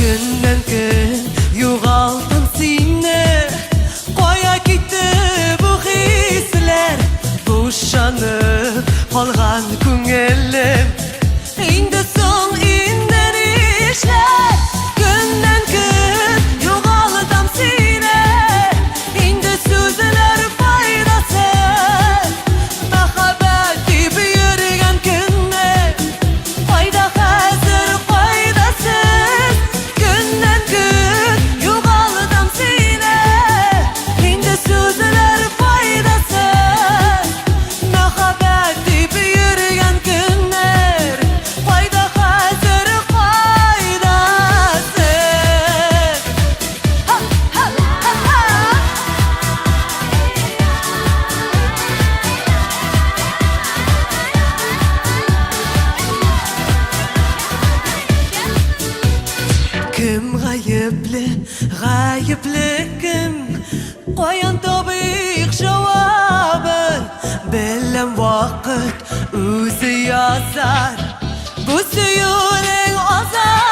Көннән көн югалтам сине. Кая китте бу хисләр? Бушанып калган күңелем. Инде соң инде нишләр? Көннән көн югалтам сине. Инде сүзләр файдасыз. Мәхәббәт дип йөргән көнне. Кайда хәзер, кайда сез? Көннән көн югалтам сине. Инде сүзләр файдасыз. Мәхәббәт дип йөргән көннәр. Кайда хәзер, кайда сез? Ха, ха, ха, ха. Кем гаепле, гаепле кем? Каян табыйк җавабын? Беләм вакыт үзе язар. Бу сөюнең азабын.